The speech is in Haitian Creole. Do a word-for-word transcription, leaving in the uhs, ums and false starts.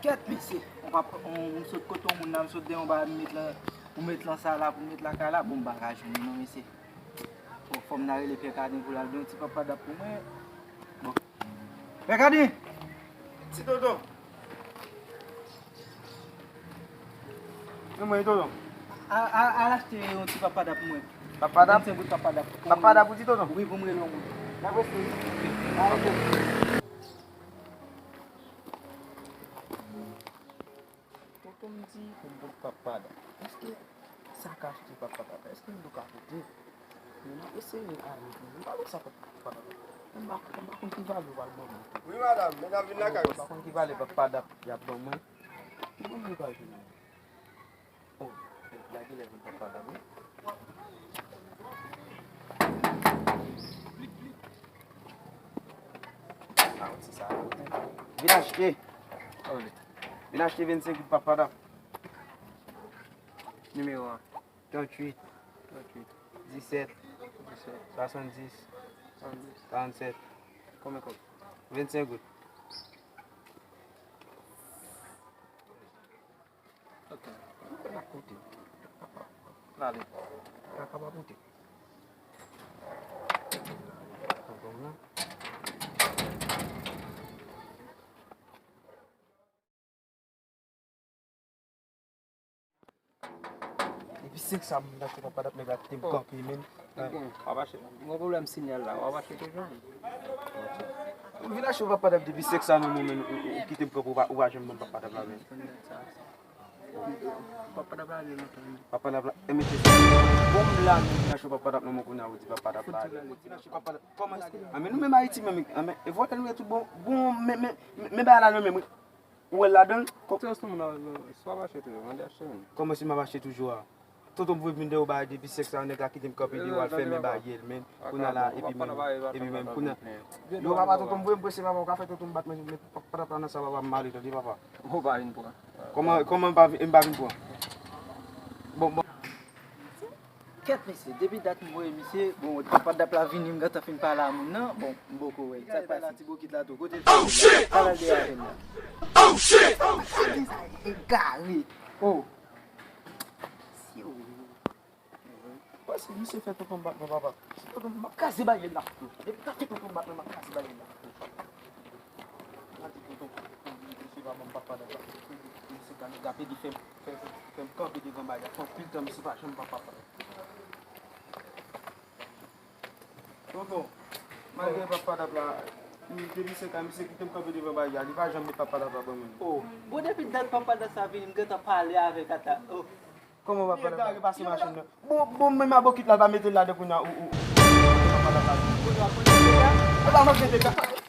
Kèt, mesye. On pap, on, m sot kote yon moun la, m sot de yon bagay, m met lan, m met lan sa la, pou m met lakay la, bon, m pa ka jwenn li non, mesye. Bon, fò m nan rele Pè Kadin pou l al gen yon ti papadap pou mwen. Bon. Pè Kadin! Ti tonton! Mwen, mwen, tonton. A, a, al achte yon ti papadap pou mwen. Papadap? Vennsenk goud papadap. Papadap ou di tonton? Wi, pou mwen, yon moun. N ap rete. N ap rete. Tonton m di pou m pot papadap. Èske sa ka achte papadap? Èske m ka pote? Men m ap eseye ale pou mwen. M pa wè sa pot papadap. M pa, m pa konn ki valè yo pral ban mwen. Wi, madanm, medam vin lakay ou. M pa konn ki valè papadap y ap ban mwen. Ki moun li pral jwenn mwen? Oh, la genlè vin papadap, wi. Ah, se sa. Vin achte. Vin achte vennsenk goud papadap. Nimewo a. Tranntuit. Tranntuit. Disèt. Disèt. Swasanndis. Swasanndis. Karannsèt. Konbyen kòb? Vennsenk goud. Ok. Mwen la kote. Lale. Kaka pa pote. Konprann la. Depi senk sa moun nan te pa padap nèg la kite m kanpe men. Bon, w ap achte. Gen pwoblèm sinyal la, w ap achte toujou. Ou vin achte w pa padap depi senk sa nan men men ou, ou, ou kite m kanpe ou pa, ou pa janm ban m pa padap la men. Papadap la vle lontan wi. Papadap la, e mesye sa. Bon m la nou vin achte papadap nan men kounye a ou di papadap la. Vin achte papadap. Kòman l ale? A men nou menm Ayiti menm, a men e vòlè nou ye tout bon. Bon men, men, men, men bagay la nan men m wi. Ou wè l ladan l? Kò- Tè sou moun nan, swa m achte toujou, mande achte menm. Kòman si m ap achte toujou a? Tonton m voye vin de yon bagay depi senk sa nèg la kite m kanpe deyò al fèmen bagay men. Kounye a la, epi menm, epi menm, kounye a. Yo, papa, tonton m voye m prese, papa, ou ka fè tonton m bat mwen, men papa, papa, nan sa, papa, m ale, tande, papa. Ou pa vin pran. Kòman, kòman m pa vin, m pa vin pran? Bon, bon. Kèt, mesye, depi dat m voye misye, bon, papa dap la vini, m gentan fin pale a moun nan, bon, m poko wè. Sa k pase? Ti bokit la tou, kote l? Oh, shit! Pale de avè m la. Oh, shit! Oh, shit! Sa egare. Oh. Si ou. Paske misye fè tonton m bat mwen, papa. Si tonton m, m ap kraze baryè la. Depi ta fè tonton m bat mwen, m ap kraze baryè la. Gade tonton, misye pa ban m papa dap la. Misye ka nèg la pede fè m, fè, fè, fè m kanpe devan baryè. Fè anpil tan, misye pa janm ban papa. Tonton, malgre papa dap la, depi se ka misye kite m kanpe devan baryè a, li pa janm met papa dap la ban mwen. Oh, bon, depi dat papa dap sa vini, m gentan pale avèk ata. Oh. Kòman w ap pale? Li egare pase machin nan. Bon, bon, men mabokit la pa mete l ladan kounye a, ou, ou, ou, papa la pa vini. Kounye a, kounye a, e pa manke de ka.